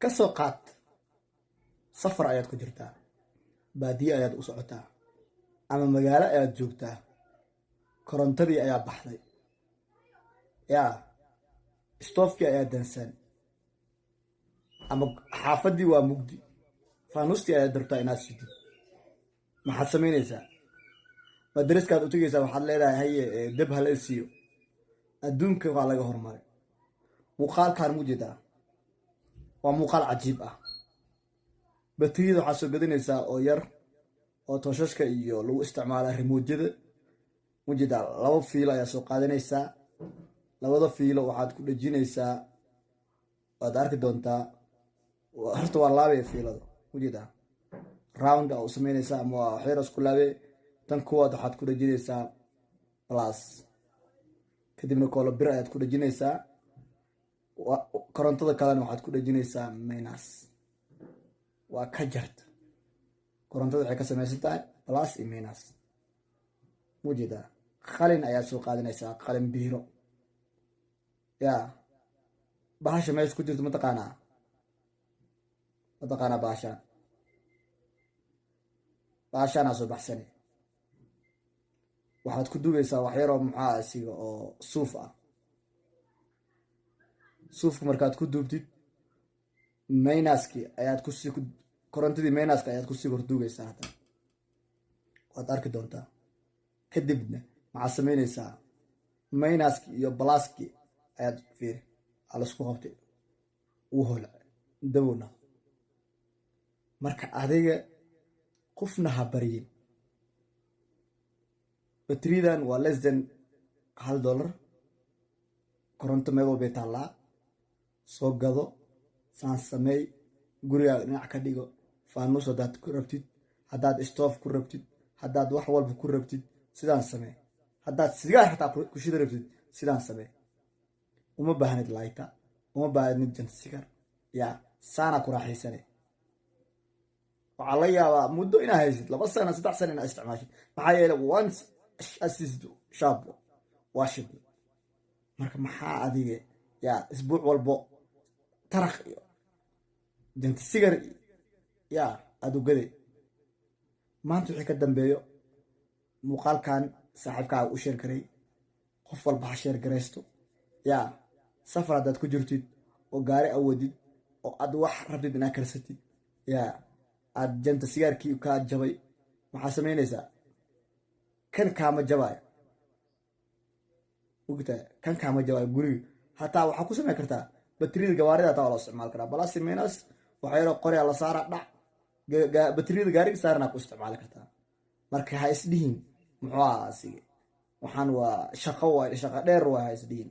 Ka soo qaad safar ayaad ku jirtaa, baadiye ayaad u socotaa ama magaalo ayaad joogtaa, korontadii ayaa baxday, yaa stoofkii ayaa dansan ama xaafaddii waa mugdi, faanuustii ayaad rabtaa inaad shidid. Maxaad samaynaysaa? Madariskaad u tegaysaa, waxaad leedahay, "Haye, deb hala siiyo." Adduunka waa laga horumaray. Muuqaalkaan mu jeedaa? Waa muuqaal cajiib ah. Bateriyada waxaad soo gadinaysaa oo yar oo tooshashka iyo lagu isticmaala remote-yada. Mujeedaa? Laba fiilo ayaa soo qaadanaysaa. Labada fiilo waxaad ku dhejinaysaa, waad arki doontaa. Horta waa laabaya fiilada, mujeedaa? Round aa u samaynaysaa ama waa waxyar isku laabe. Tan kuwaad waxaad ku dhejinaysaa plus, kadibna koolo bir ayaad ku dhejinaysaa. Korontada kalena waxaad ku dhejinaysaa minus. Waa ka jarta. Korontada waxay ka samaysan tahay plus iyo minus. Mujeedaa? Qalin ayaad soo qaadanaysaa, qalin biiro. Ya bahasha meesha ku jirto mataqaanaa? Mataqaanaa bahashaan? Bahashaanaa soo baxsane. Waxaad ku dubaysaa waxyaroo muxaa asiga oo suuf ah. Suufka markaad ku duubtid, minuski ayaad kusii, korontadii minuska ayaad kusii horduugaysaa. Haddana waad arki doontaa. Kadibna maxaad samaynaysaa? Minuski iyo pluski ayaad fiiri aa laisku qabtay, uu holc dabowna. Marka adiga qofna ha baryin. Bateriyadan waa less than $1. Koronto meel walbay taallaa. Soo gado, saan sameey, gurigaaga dhinac ka dhigo. Faanuus haddaad ku rabtid, haddaad stove ku rabtid, haddaad wax walba ku rabtid, sidaan samee. Haddaad sigaar xataa ku shida rabtid, sidaan samee. Uma baahnid lighter, uma baahnid jansigar. Yaa saanaa ku raaxaysane. Waxaa laga yaabaa muddo inaa haysid, 2 sano, 3 sano inaa isticmaashid. Maxaa yeele, once assist sharp waa shidna. Marka maxaa adiga yaa isbuuc walbo tarakh iyo jantisigar iyo yaa aada ugaday? Maanta wixii ka dambeeyo, muuqaalkan saaxiibkaaga u share garay. Qof walba ha share garaysto. Yaa safar haddaad ku jirtid oo gaari awadid oo aad wax rabtid inaad karsatid, yaa aad janta sigaarkii kaa jabay, maxaa samaynaysaa? Kan kaama jabaayo, ogtahay? Kan kaama jabaayo. Guriga hataa waxaa ku samayn kartaa. Bateriyada gawaarida hataa waa loo isticmaali karaa. Plus minus waxa yaroo qoryaa la saara, dhac, bateriyada gaariga saaranaa ku isticmaali kartaa. Marka ha isdhihin, "Muxuu ahaa asige? Waxaan waa shaqo, waay shaqo dheer waay." Ha isdhihin.